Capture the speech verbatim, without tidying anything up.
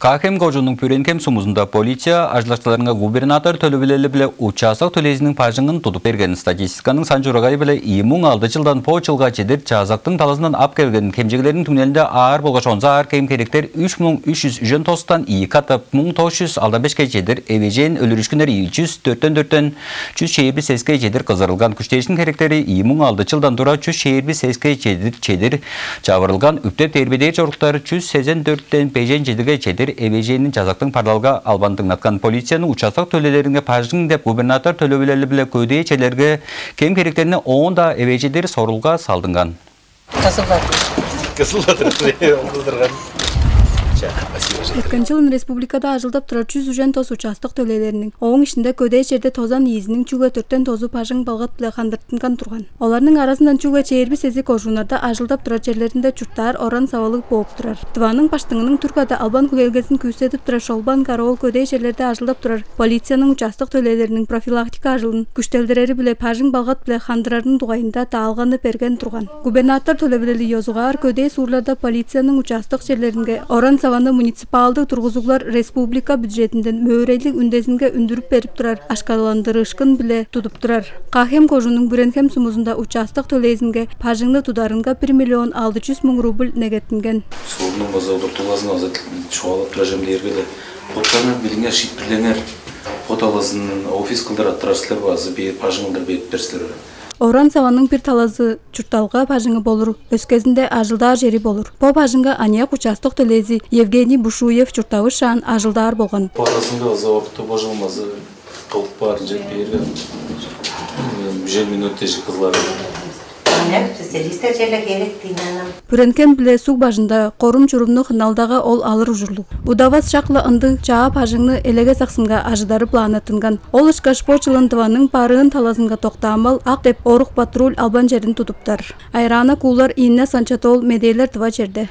Каа-Хем кожууннуң Бүрен-Хем сумузунда полиция ажылдакчыларынга губернатор төлевилели-биле участок төлээзиниң бажыңын тудуп берген. Статистиканың сан-чурагайы-биле ийи муң алды чылдан бо чылга чедир чазактың талазындан ап келген хемчеглерниң түңнелинде аар болгаш онза аар кем-херектер үч муң үч чүс үжен тостан ийи катап, муң тос чүс алдан бешке чедир эвежээн өлүрүшкүннер, ийи чүс дөртен дөрттен чүс чээрби сеске чедир кызырылган. Күштээшкин херектери ийи муң алды чылдан тура чүс чээрби сеске чедир чедир чавырылган. Үптеп дээрбедээр чоруктар чүс сезен дөрттен бежен чедиге чедир эвежээниң чазактың парлалга албан дыңнаткан. Полицияның участок төлээлеринге бажың деп губернатор төлевилели-биле көдээ черлерге кем-херектерни оон-даа эвежедир сорулга салдынган. Кызыл батыр. Кызыл батыр. Кызылдырган. Эрткен чылын республикада ажылдап турар чүс үжен тос участок төлээлериниң, ооң ишинде көдээ черде тозан ийизиниң чүгле дөрттен тозу бажың-балгат-биле хандыртынган турган. Оларның аразындан чүгле чээрби сези кожууннарда ажылдап турар черлеринде чурттаар оран-савалыг бооп турар. Тываның Баштыңының Түрк ада албан хүлээлгезин күүседип турар Шолбан Кара-оол көдээ черлерде ажылдап турар полицияның участок төлээлериниң профилактика ажылын күштелдирери-биле бажың-балгат-биле хандырарының дугайында даалганы берген турган. Губернатор төлевилели ёзугаар көдээ суурларда полицияның участок черлеринге оран-саваны муниципалдыг тургузуглар республика бюджетинден мөөрейлиг үндезинге үндүрүп берип турар акшаландырыышкын-биле тудуп турар. Каа-Хем кожууннуң Бүрен-Хем сумузунда участок төлээзинге бажыңны тударынга бир миллион алды чүс муң рубль негеттинген. Суурнуң база удуртулгазын база чугаалап турар чем дээрге-ле, боттарыңар билиңер, шиитпирлеңер, бо талазын офис кылдыр арттырар силер бе азы бээр бажың кылдыр берип бээр силер бе? Оран-саваның бир талазы чуртталга бажыңы болур, өскезинде ажылдаар чери болур. Бо бажыңга аныяк участок төлээзи Евгений Бушуев чурттавышаан ажылдаар болган. Бо талазынга база орукта божалмазы кылып баарынче бээрге, үжен минут дежик кызылар. Ынчан специалисттер черле херек дийин анам. Бүрен-Хем биле Суг бажында корум-чурумну хыналдага ол алыр ужурлуг. Удавас шак-ла ындыг чаа бажыңны элегес аксынга ажыдары планнаттынган. Ол ышкаш бо чылын Тываның барыын талазынга доктаамал ак деп орук-патруль албан черин тудуптар. Айраана Куулар, Инна Санчат-оол, Медээлер Тыва черде.